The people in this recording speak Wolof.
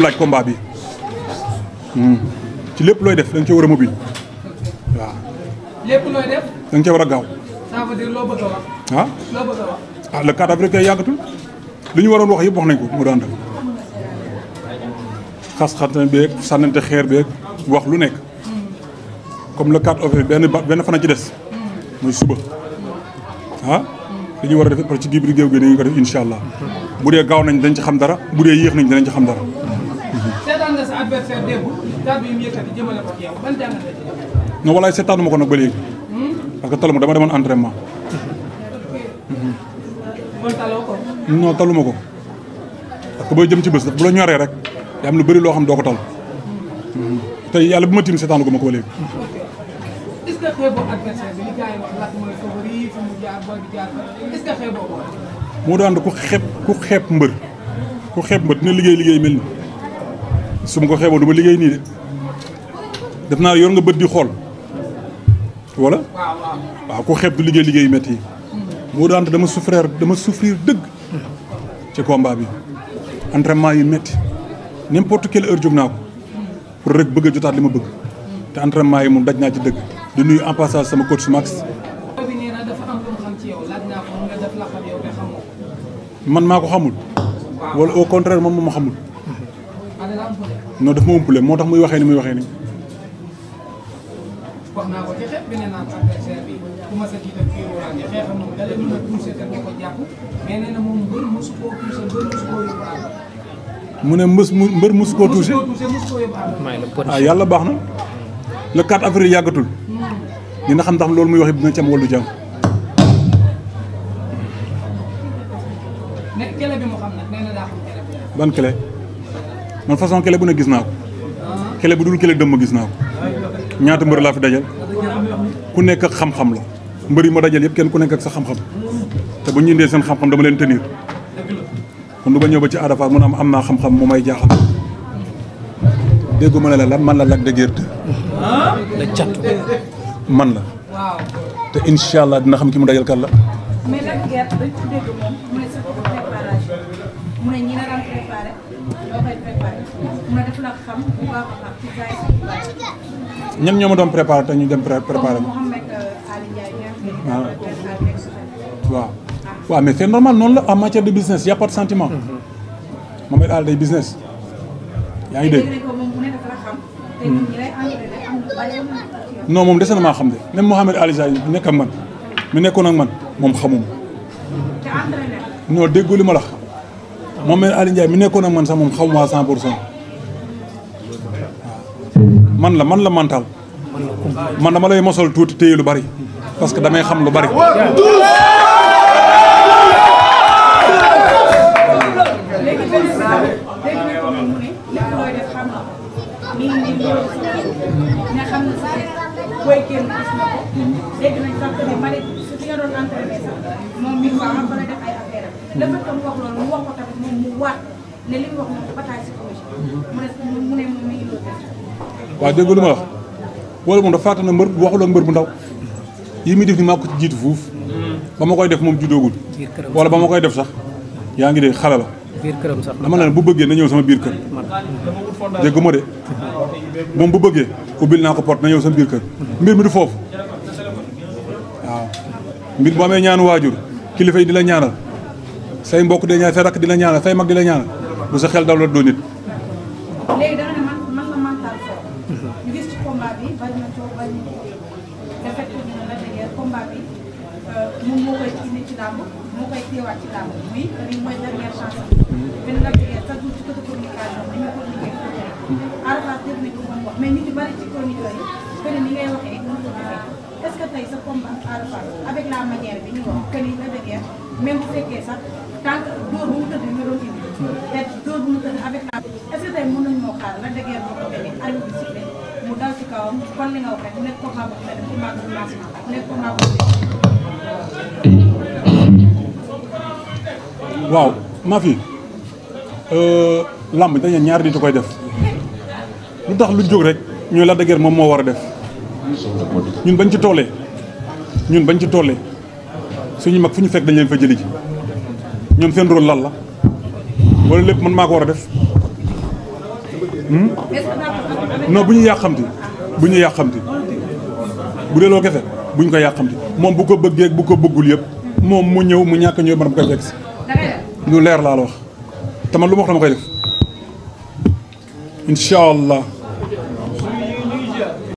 laaj combat bi ci lépp looy def da nga cee war a mobile waaw. lépp looy def. da nga cee war a gaaw. ça veut dire loo bëgg a wax. ah loo bëgg a wax. ah le 4 avril kay yàggatul li ñu waroon wax yëpp wax nañ ko mu daan def xas-xasante beeg sànnante xeer beeg wax lu nekk comme le 4 avril benn fan a ci des muy suba ah li ñu war a def par ci biir géew gi dañu ko def incha allah bu dee gaaw nañ dañ ci xam dara bu dee yéex nañ danañ ci xam dara. seetaan nga sa adversaire démb kàddu yi mu yëkkati jëmale ko ci yow ban jàngat la ci def. non walaay seetaanu ma ko nag ba léegi parce que taluma dama demoon entraînement. kon taloo ko. non taluma ko parce que booy jëm ci bés bu la ñoree rek day am lu bëri loo xam doo ko tal te yàlla bu ma tiim seetaanu ko ma ko ba léegi. est-ce que xeeboo adversaire bi li gars yi wax Lac mooy favori fi mu jaar booy bi jaar est-ce que xeeboo ko. moo daan ku xeeb mbër dina liggéey mel ni su ma ko xeeboon du ma liggéey nii de def naa yor nga bët di xool wala. waaw ku xeeb du liggéey métti yi. moo daan dama souffrir dëgg ci combat bi entraînement yi métti n'importe quelle heure jóg naa ko pour rek bëgg a jotaat li ma bëgg te entraînement yi moom daj naa ci dëgg di nuyu en passage sama coach Max. bi nee na dafa am lu mu xam ci yow laaj naa ko nga def la xam yow te xamoo ko. man maa ko xamul. wala au contraire moom moo ma xamul. non daf ma umpule moo tax muy waxee ni muy waxee nii. wax naa ko ci xeex bi nee naa adversaire bi ku ma sa jiital kii wóorante xeexam moom da leen mën a touché te nga ko jàpp mais nee na moom mbër mosu koo touché mbër mosu koo yóbbu àll. mu ne mbër mosu koo touché mosu koo yóbbu àll. ah yàlla baax na le 4 avril yàggatul. dina xam ndax loolu muy wax dina ci am wàllu jàmm. ne kele bi mu xam nag nee na daa xam kele bi. ban kele man façon kele bu ne gis naa ko. kele bu dul kele dëmm gis naa ko. ñaata mbër laa fi dajal ku nekk ak xam-xam la mbër yi ma dajal yëpp kenn ku nekk ak sa xam-xam te bu ñu indee seen xam-xam dama leen tenir kon du ba ñëw ba ci Ada Fass mun am naa xam-xam mu may jaaxal déggu ma ne la man la Lac de Guiers 2 la cat man la te incha allah dina xam ki mu dajal kan la. mais Lac de Guiers dañ ko dégg moom mu ne sa préparation mu ne ñi la daan préparé ñoo koy préparé mu ne def la xam bu baax a baax ci saa ñan ñoo ma doon préparé te ñu dem préparé ma. waaw waaw mais c'est normal noonu la en matière de business y a pas de sentiment. Mohamed Ali day business. yaa ngi dégg. non moom dese na maa xam de même Mohamed Ali Ndiaye nekk ak man mi nekkoon ak man moom xamuma. non déggu li ma la wax Mohamed Ali Ndiaye mi nekkoon ak man sax moom xamuma 100%. man la mental man dama lay mosal tuuti téye lu bari parce que damay xam lu bari. waaw dégg lu ma wax wala moom dafa fàttali ne mbër waxul ak mbër bu ndaw yi muy def ni maa ko ci jiitu fuuf ba ma koy def moom juddoogul wala ba ma koy def sax yaa ngi dégg xale la dama ne bu bëggee na ñëw sama biir kër dégg ma de moom bu bëggee ubbil naa ko porte na ñëw sama biir kër mbir mi du foofu waaw mbir bu amee ñaanu waajur kilifa yi di la ñaanal say mbokk di la ñaanal say rakk di la ñaanal say mag di la ñaanal bu sa xel dal la doo nit. léegi da nga ne man la mental fort ñu gis ci combat bi bari na coow bari na defet ko dina Lac de Guiers combat bi moom moo koy indi ci làmb moo koy teewaat ci làmb muy li mooy dernière chance benn Lac de Guiers chaque jour ci côté communication dañu ko liggéey Ada Fass dégg nañ ko moom wax mais nit yu bari ci chroniqueur yi que ni ngay waxee mën ko defee est-ce que tey sa combat Ada Fass avec la manière bi ñu wax que ni Lac de Guiers même bu fekkee sax tant que dóor bu mu tëdd nga doon indi te dóor bu mu tëdd avec la est-ce que tey mën nañu moo xaar Lac de Guiers boo ko demee arbitre bi sifflé mu dal ci kawam kon li nga wax rek mu nekk combat boo xam ne combat de lancement mu nekk combat boo waaw maa fi lamb dañu ñaari nit a koy def lu tax lu jóg rek ñooy Lac de Guiers moom moo war a def ñun bañ ci tollee suñu mag fu ñu fekk dañ leen fa jëli ji ñoom seen rôle lan la wala lépp man maa ko war a def non bu ñu yàqamti bu ñu yàqamti bu dee loo kese bu ñu ko yàqamti moom bu ko bëggee bu ko bëggul yëpp moom mu ñëw mu ñàkk ñëw man bu koy fekk si lu leer laa la wax te man lu ma wax dama koy def incha allah